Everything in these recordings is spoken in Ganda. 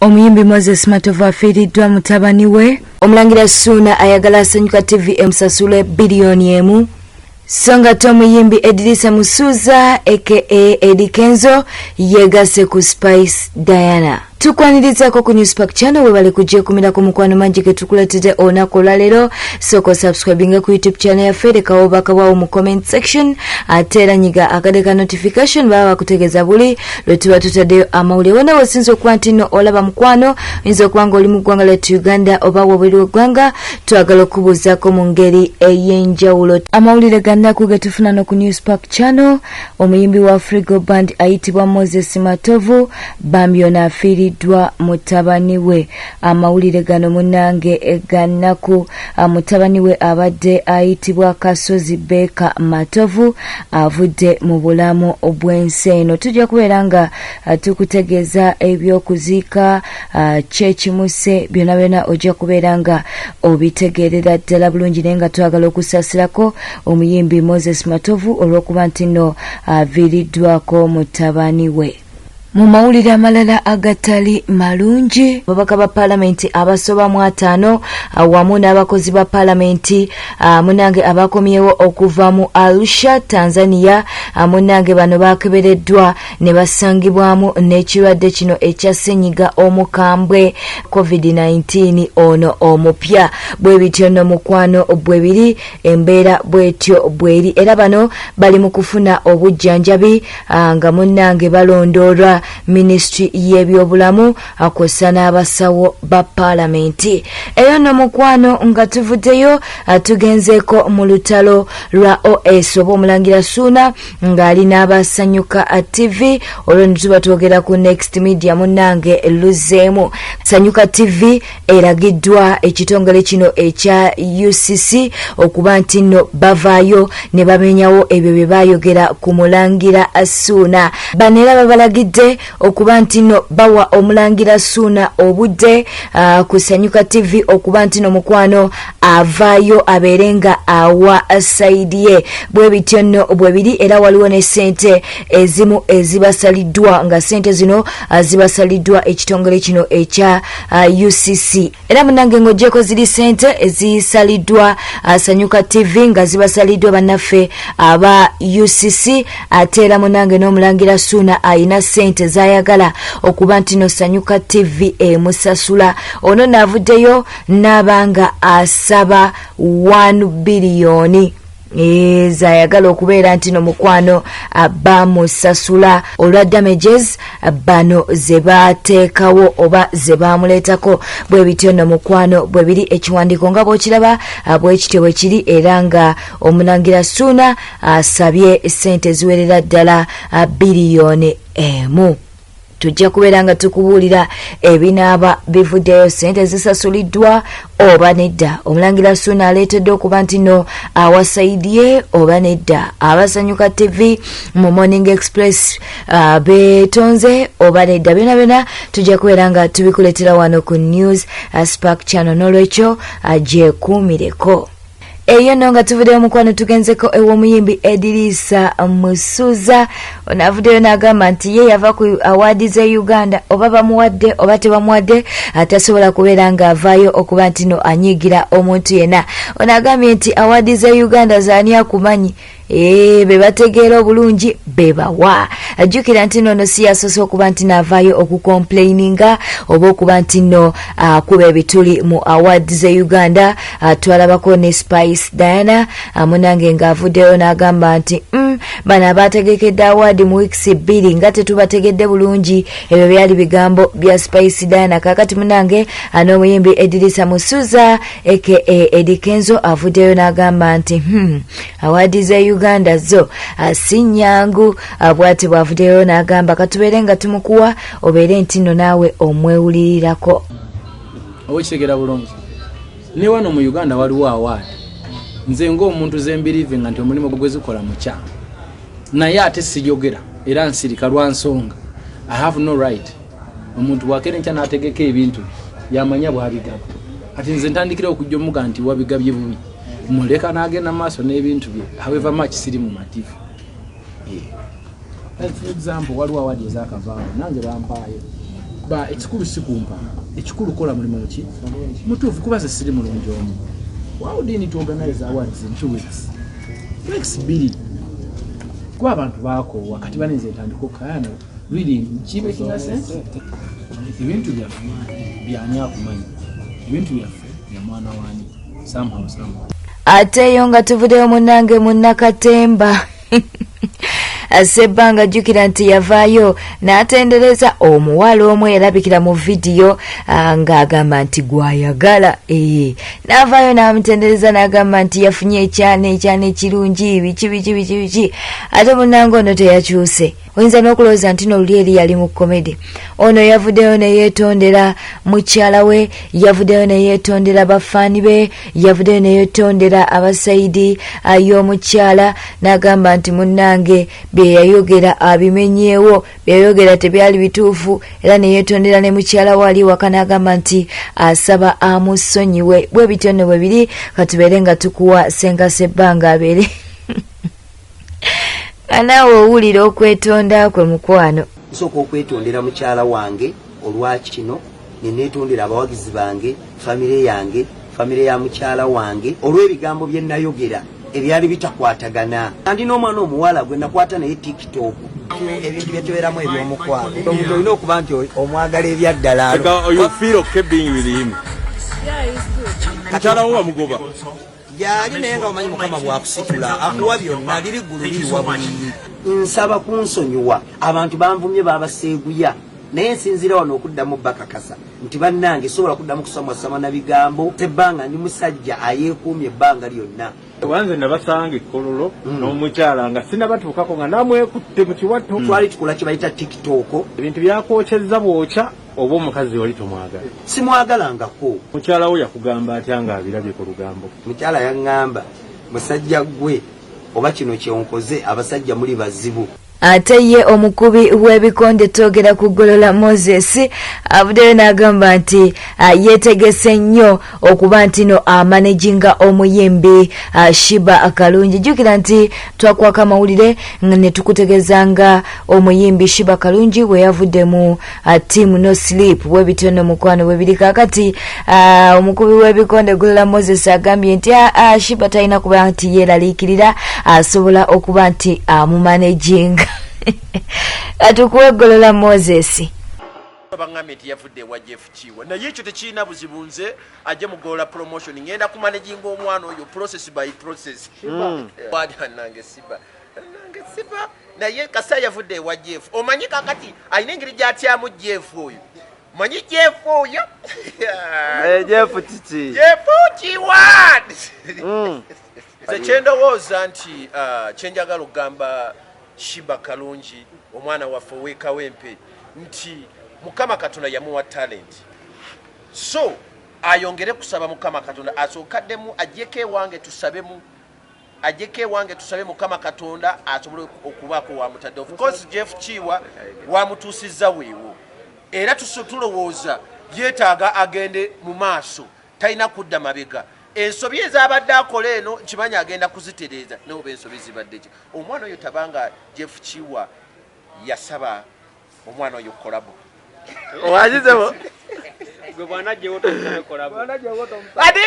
Omuyimbi Moses Matovu afiiriddwa mutabani we. Omulangira Ssuuna ayagala Sanyuka TV emusasule 1 biliyoni. So nga ate omuyimbi Edirisa Musuuza aka Eddy Kenzo yegasse ku Spice Diana. Tukwanirizaako ku Newspark Channel, webale kujekumirako mukwano mangi getukuletedde olunaku olwaleero. Sooka subscribinga ku YouTube channel yaffe, lekawo obubaka bwawo mu comment section, ate era nyiga akade ka notification, baba bakutegeeza buli lwe tuba tutaddeyo amawulire. Wona wesinza okuba nti nno olaba mukwano, oyinza okuba nga oli mu ggwanga lyattu Uganda oba wabweru w'eggwanga, twagala okubuuzaako mu ngeri ey'enjawulo. Amawulire gannaku getufuna no ku Newspark Channel, omuyimbi wa Afrigo Band ayitibwa Moses Matovu bambi ono afiiriddwa mutabani we. Amawulire gano munnange gannaku. Mutabani we abadde ayitibwa Kasozi Beeka Matovu avudde mu bulamu bw'ensi eno. Tujja kubeera nga tukutegeeza ebyokuziika kyekimuse, byonna byonna ojja kubeera nga obitegeerera ddala bulungi. Naye nga twagala okusaasirako omuyimbi Moses Matovu olw'okuba nti nno aviiriddwako mutabani we. Mu mawulire amalala agatali malungi, ababaka ba paalamenti abasoba mu 50 wamu n'abakozi ba paalamenti munange abakomyewo okuva mu Arusha, Tanzania, munange bano bakebereddwa ne basangibwamu n'ekirwadde kino ekya ssenyiga omukambwe COVID-19 ono omupya. Bwe bityo nno mukwano bwe biri, embeera bwetyo bweri, era bano bali mu kufuna obujjanjabi nga munnange balondoolwa minisitule y'ebyobulamu kw'ossa n'abasawo ba paalamenti. Eyo nno mukwano nga tuvuddeyo, tugenzeeko mu lutalo lwa os oba Omulangira Suuna ng'ali n'Abasanyuka TV. Olwo ne tuba twogera ku Next Media, munnange luzeemu. Sanyuka TV eragiddwa ekitongole kino ekya UCC okuba nti nno bavaayo ne bamenyawo ebyo bye baayogera ku Mulangira Suuna. Bano era babalagidde okuba nti nno bawa Omulangira Suuna obudde ku Sanyuka TV okuba nti no mukwano avaayo abeere nga awa side ye. Bwe bityo nno bwe biri, era waliwo ne ssente ezimu ezibasaliddwa, nga ssente zino zibasaliddwa ekitongole kino ekya UCC. Era munange ng'ogyeko ziri ssente ezisaliddwa Sanyuka TV nga zibasaliddwa bannaffe aba UCC, ate era munange n'Omulangira Suuna ayina ssente zayagala okuba nti no Sanyuka TV emusasula. Ono naavuddeyo n'aba nga asaba 1 biliyoni zayagala okubeera nti no mukwano bamusasula olwa damages bano ze bateekawo oba ze bamuleetako. Bwe bityo no mukwano bwe biri, ekiwandiiko nga bw'okiraba bwe kityo bwe kiri, era nga Omulangira Suuna asabye sente ziwerera ddala 1 biliyoni. Tujja kubeera nga tukubuulira ebinaaba bivuddeyo, sente zisasuliddwa oba nedda, Omulangira Suuna aleeteddwa okuba nti no awa side ye oba nedda, Abasanyuka TV mu Morning Express beetonze oba nedda. Byona byona tujja kubeera nga tubikuleetera wano ku News Spark Channel, n'olwekyo gyekuumireko. Eyo nno nga tuvuddeyo mukwano, tugenzeko ew'omuyimbi Edirisa Musuuza. Ono avuddeyo n'agamba nti ye yava ku awards ze Uganda, oba bamuwadde oba tebamuwadde, atasobola kubeera ng'avaayo okuba nti no anyiigira omuntu yenna. Ono agambye nti awards ze Uganda zaani akumanyi, be bategeera obulungi bebawa. Ajjukira nti nono si yasoose okuba nti naavaayo okucomplaininga oba okuba nti nno akuba ebituli mu awards ze Uganda. Twalabako ne Spice Diana munange ng'avuddeyo n'agamba nti bano abategekedde award mu weeks 2 nga tetubategedde bulungi. Ebyo byali bigambo bya Spice Diana. Kakati munange n'omuyimbi Edirisa Musuza aka Eddy Kenzo avuddeyo n'agamba nti awards ze Uganda zo si nyangu. Bw'ati bw'avuddeyo n'agamba, katubeere nga tumukuwa obeere nti nno naawe omwewulirirako. Oba okitegeera bulungi, ne wano mu Uganda waliwo award nze ngaomuntu zembelievinga nti omulimu gwe zikola mukyamu, naye ate sijogera era nsirika lwa nsonga I have no right. Omuntu bwakera enkya n'ategeka ebintu yamanya bwabigaba, ati nze ntandikira okujja omuga nti wabigabye bubi, muleka n'agenda maaso n'ebintu bye, however much siri mu mativu. Yeah. For example, waliwo award ezakavaawo nange bampaayo. Ba ekikulu si kumpa, ekikulu kola mulimu muki mutuufu, kuba ze siri mulungi omu. Why would you need to organize awards in 2 weeks, weeks 2? Kuba abantu bakoowa. Kati baninze ntandika okukayana, really kimakinga sense? Ebintu byaffe byani akumanyi? Ebintu byaffe bya mwana wani? Somehow, somehow. Ate eyo nga tuvuddeyo, munnange munnakatemba Sebbanga, jjukira nti yavaayo n'atendereza omuwala omu eyalabikira mu vidiyo ng'agamba nti gwayagala. Ee, n'avaayo n'amutendereza n'agamba nti yafunye ekyana, ekyana ekirungi, biki biki biki biki. Ate munnange ono teyakyuse, oyinza n'okulowooza nti noluli eri yali mu comedy. Ono yavuddeyo neyeetondera mukyala we, yavuddeyo neyeetondera bafaani be, yavuddeyo neyeetondera aba side y'omukyala, n'agamba nti munnange bye yayogera abimenyeewo, byeyayogera tebyali bituufu, era neyeetondera ne mukyala we ali waka n'agamba nti asaba amusonyiwe. Bwe bityo nno bwe biri. Katubeere nga tukuwa Senga Sebbanga, abeere nga naawe owulira okwetonda kwe, mukwano. Nsooka okwetondera mukyala wange olwakino, neneetondera abawagizi bange, famire yange, famire ya mukyala wange, olw'ebigambo bye nayogera ebyali bitakwatagana. Ndi n'omwana omuwala gwe nakwata naye TikTok. Ebintu byetubeeramu ebyomukwano, omuntu olina okuba nti omwagala ebyaddala. You feel okay being with him? Mukyala wo wamugoba? Gyali, naye nga omanyi Mukama bwakusitula akuwa byonna, liri ggulu liriwa buliri. Nsaba kunsonyiwa, abantu banvumye, babaseeguya, naye nsinziira wano okuddamu bakakasa nti bannange sobola kuddamu kusamwasama na bigambo. Ebbanga ndi musajja ayeekuumye ebbanga lyonna. Wanze nabasanga ekkololo n'omukyala nga sinabatuukako nga namwekutte mu kiwato. Twali tukola kye bayita TikTok. Ebintu byakwokyezza bwokya, oba omukazi wali tomwagala? Simwagalangako. Mukyala wo yakugamba atya ng'abirabye ku lugambo? Mukyala yaŋŋamba, "Musajja ggwe, oba kino kyonkoze, abasajja muli bazibu." Ate ye omukubi w'ebikonde, twogera ku Golola Moses, avuddeyo n'agamba nti yeetegese nnyo okuba nti no amanaginga omuyimbi Sheebah Kalungi. Jjukira nti twakwaka amawulire ne tukutegeeza nga omuyimbi Sheebah Kalungi bwe yavudde mu Team No Sleep. Bwe bityo nno, mukwano, bwe biri kaakati. Omukubi w'ebikonde Golola Moses agambye nti Sheebah talina kuba nti yeeraliikirira, asobola okuba nti amumanaginga. Katukuwe Golola Moses. Baŋŋambye nti yavudde ewa Jeff Kiwa, naye ekyo tekirina buzibu. Nze ajje mugolola Promotion, ŋŋenda kumanaginga omwana oyo process by process. Nange siba, nange siba, naye kasa yavudde ewa Jeff. Omanyi kakati alina engeri gyatyamu Jeff oyo, manyi Jeff oyo. Jeff kiki? Jeff Kiwa. Nze kyendowooza nti kyenjagala okugamba Sheebah Kalungi, omwana waffe ow'Ekawempe, nti Mukama Katonda yamuwa talent, so ayongere kusaba Mukama Katonda asookaddemu ajjeko ewange tusabemu, ajjeko ewange tusabe Mukama Katonda asobole okubaako wamutadde. Of course Jeff Kiwa wamutuusizza weewo, era tulowooza yeetaaga agende mu maaso, talina kudda mabega. Ensobi ezabadde akola eno nkimanyi agenda kuzitereeza, naye oba ensobi zibadde ki? Omwana oyo tabanga Jeff Kiwa yasaba omwana oyo collabo. Wagizebo. Gwe bwanajjewo tomusabe collabo. Ate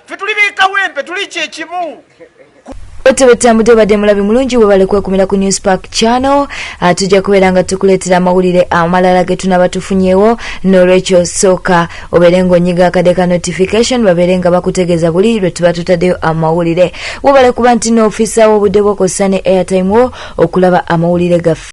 ffe tuli b'Ekawempe, tuli kyekimu. Tebetambudde, badde mulabi mulungi, webale kwekumira ku News Park Channel. Tujja kubeera nga tukuleetera amawulire amalala ge tunaba tufunyewo. N'olwekyo sooka obeere ng'onyiga akade ka notification, babeere nga bakutegeeza buli lwe tuba tutaddeyo amawulire. Webale kuba nti n'ofiisaawo obudde bwokozesa ne airtime wo okulaba amawulire gaffe.